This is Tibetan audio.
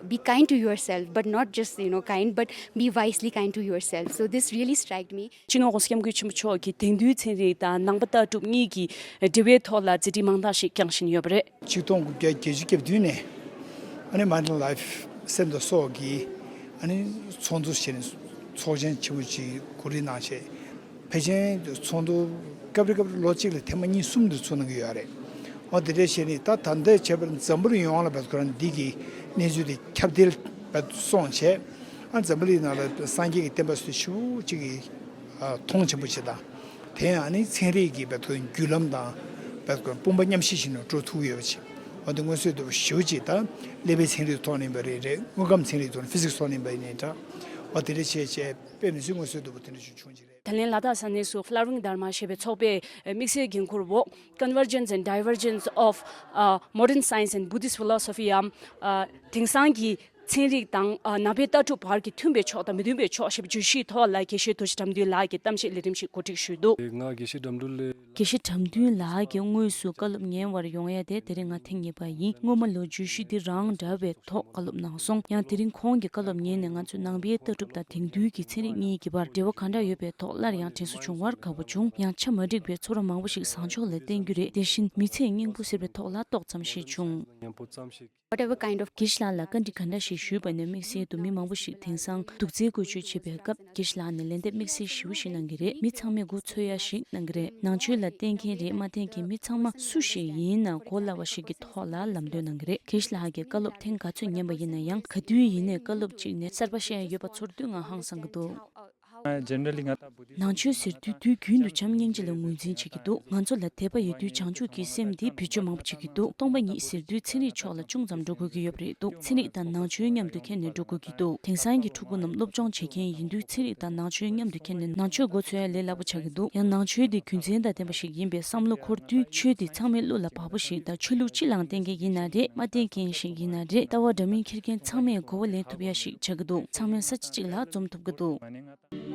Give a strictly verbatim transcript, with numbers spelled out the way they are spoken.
Be kind to yourself, but not just, you know, kind, but be wisely kind to yourself. So this really struck me. སྤྱི་ནོར་༸གོང་ས་༸སྐྱབས་མགོན་ཆེན་པོ་མཆོག་གིས་དེང་དུས་ཚན་རིག་དང་ནང་པ་ལྟ་གྲུབ་གཉིས་ཀྱི་འབྲེལ་བའི་ཐོག་ལ་མཛད་བྲིས་མང་དག་ཞིག་བསྐྱངས་བཞིན་ཡོད་པ་རེད། ཆིག་སྟོང་དགུ་བརྒྱ་བརྒྱད་ཅུ་གྱ་བདུན་ནས་ཨ་ནི་Mind and Life Center སོགས་ཀྱི་ཨ་ནི་ཚོགས་འདུ་བྱས་ནས་ཚོགས་ཆེན་ཆེན་པོ་ཅིག་གོ་སྒྲིག་གནང་བྱས། ཕལ་ཆེར་ཚོགས་འདུ་སྐབས་རེ་སྐབས་རེ་ལོ་གཅིག་ལ་ཐེངས་མ་གཉིས་གསུམ་དུ་ཚོགས་གནང་གི་ཡོད་རེད། འོ་དེ་འདྲ་བྱས་ནས་ད་ད་ལྟའི་བྱས་པར་འཛམ་བུ་གླིང་ཡོངས་ལ་བབས་ཁོ་རང་འདི་གི་གནས་ཚུལ་དེ་ཁྱབ་གདལ་བབས་སོང་བྱས། ཨ་འཛམ་བུ་གླིང་ནང་ལ་སངས་རྒྱས་ཀྱི་བསྟན་པ་སུ་ཞེ་པོ་ཅིག་གི་ཨ་མཐོང་ཆེན་པོ་བྱེད་དང་། དེ་ཡང་ཨ་ནི་ཚན་རིག་གི་བབས་ཁོ་རང་བརྒྱུད་ལམ་དང་བབས་ཁོ་རང་དཔུང་པ་མཉམ་གཤིབ་བྱས་ནས་འགྲོ་ཐུབ་ཡོད་པ་བྱས། འོ་དེ་མངོན་གསལ་དོད་པོ་ཞེ་པོ་ཅིག་དང་ཀླད་པའི་ཚན་རིག་ཐོག་ནས་ཡིན་པ་རེད། རེད། དངོས་ཁམས་ཚན་རིག་ཐོག་ནས་ཕི་སིག་སི་ཐོག་ནས་ཡིན་པ་ཡིན་ནའི་འདྲ། འོ་དེ་འདྲ་བྱས་བྱས་དཔེ་མི་སྲིད་མངོན་གསལ་དོད་པོ་དེ་འདྲ་ཞིག་བྱུང་བྱས་རེད། ད་ལན་ལ་དྭགས་ས་གནས་སུ་Flowering Dharma ཞེས་པའི་ཚོགས་པའི་དམིགས་བསལ་འགན་འཁུར་འོག Convergence and Divergence of uh, Modern Science and Buddhist Philosophy ཡམ། ཨ། དེང་སང་གི་ཚན་རིག་དང་ཨ་ནང་པའི་ལྟ་གྲུབ་བར་གྱི་མཐུན་པའི་ཕྱོགས་དང་མི་མཐུན་པའི་ཕྱོགས་ཞེས་པའི་བརྗོད་གཞིའི་ཐོག་ལ་དགེ་བཤེས་རྡོ་རྗེ་དགྲ་འདུལ་ལགས་ཀྱིས་གཏམ་བཤད་ལས་རིམ་ཞིག་གོ་སྒྲིག་ཞུས་འདུག་ང་དགེ་བཤེས་དགྲ་འདུལ་ལགས། དགེ་བཤེས་དགྲ་འདུལ་ལགས་ཀྱིས་དངོས་སུ་བཀའ་སློབ་ཉན་པར་ཡོང་ཡ་དེ་དེ་རིང་ང་ཐེངས་གཉིས་པ་ཡིན། སྔོན་མ་ལོ་བརྗོད་གཞི་འདི་རང་འདྲ་བའི་ཐོག་བཀའ་སློབ་གནང་སོང་། ཡང་དེ་རིང་ཁོང་གིས་བཀའ་སློབ་ཉན་ནས་ང་ཚོས་ནང་པའི་ལྟ་གྲུབ་དང་དེང་དུས་ཀྱི་ཚན་རིག་གཉིས་ཀྱི་བར་འབྲེལ་བ་ག་འདྲ་ཡོད་པའི་ཐོག་སླར་ཡང་དྲན་གསོ་བྱུང་བར་དགའ་པོ་བྱུང་། ཡང་ཆ་མ་འགྲིག་པའི་ཚོར་བ་མང་པོ་ཞིག་བཟང་ཕྱོགས་ལ་བསྟན་རྒྱུ་རེད། དེ་བཞིན་མི་ཚེའི་སྙིང་པོ་ཟེར་བའི་ཐོག་ལ་ཏོག་ཙམ་ཞིག་བྱུང་། Whatever kind of དགེ་བཤེས་ལགས་ལ་བཀའ་འདྲི་ག་འདྲ་ཞིག་ཞུས་པ་ནས་དམིགས་བསལ་དུ་མི་མང་པོ་ཞིག་དེང་སང་སྡུག་རྩལ་བཀོལ་སྤྱོད་བྱེད་པའི་སྐབས་དགེ་བཤེས་ལགས་ནས་ལན་འདེབས་དམིགས་བསལ་ཞེ་པོ་ཞིག་གནང་གི་རེད། མི་ཚང་མས་མགོ་ཚོས་ཡ་ཞིག་གནང་གི་རེད། ནང་ཆོས་ལ་བརྟེན་མཁན་རེད་མ་བརྟེན་མཁན་མི་ཚང་མ་སུ་ཞིག་ཡིན་ན་གོ་སླ་བ་ཞིག་གི་ཐོག་ལ་ལམ་སྟོན་གནང་གི་རེད། དགེ་བཤེས་ལགས་ཀྱི་བཀའ་སློབ་ཐེངས་ག་ཚོད་ཉན་པ་ཡིན་ན་ཡང་ག་དུས་ཡིན་ནའི་བཀའ་སློབ་གཅིག་ནས་གསར་པ་བཤད་ཡ་ཡོད་པ་ཚོར་དུས་ང་ཧང་སང་གི་འདུག Generally ང་ད་བུ་དུས་ནང་ཆོས་ཟེར་དུས་དུས་རྒྱུན་དུ་བྱམས་སྙིང་རྗེ་ལ་ངོས་འཛིན་བྱེད་ཀྱི་འདུག་ང་ཚོ་ལ་དད་པ་ཡོད་དུས་བྱང་ཆུབ་ཀྱི་སེམས་འདི་བེད་སྤྱོད་མང་པོ་བྱེད་ཀྱི་འདུག་སྟོང་པ་ཉིད་ཟེར་དུས་ཚན་རིག་ཕྱོགས་ལ་ཅུང་ཙམ་འགྲོ་དགོས་ཀྱི་ཡོད་པ་རེད་འདུག་ཚན་རིག་དང་ནང་ཆོས་མཉམ་དུ་ཁྱེར་ནས་འགྲོ་དགོས་ཀྱི་འདུག་དེང་སང་གི་ཕྲུ་གུ་རྣམས་སློབ་སྦྱོང་བྱེད་མཁན་ཡིན་དུས་ཚན་རིག་དང་ནང་ཆོས་མཉམ་དུ་ཁྱེར་ནས་ནང་ཆོས་མགོ་ཚོས་ཡ་ལས་སླ་པོ་ཆགས་ཀྱི་འདུག་ཡང་ནང་ཆོས་འདི་རྒྱུ་མཚན་དང་ལྡན་པ་ཞིག་ཡིན་པའི་བསམ་བློ་འཁོར་དུས་ཆོས་འདི་ཚང་མའི་བློ་ལ་བབས་པོ་ཞིག་དང་ཆོས་ལུགས་སྤྱི་ལའང་བརྟེན་མཁན་ཡིན་ན་རེད་མ་བརྟེན་མཁན་ཞིག་ཡིན་ན་རེད་ལྟ་བ་འདྲ་མིན་འཁྱེར་མཁན་ཚང་མས་གོ་བ་ལེན་ཐུབ་ཡ་ཞིག་ཆགས་ཀྱི་འདུག་ཚང་མས་ས་ཆ་གཅིག་ལ་འཛོམས་ཐུབ་ཀྱི་འདུག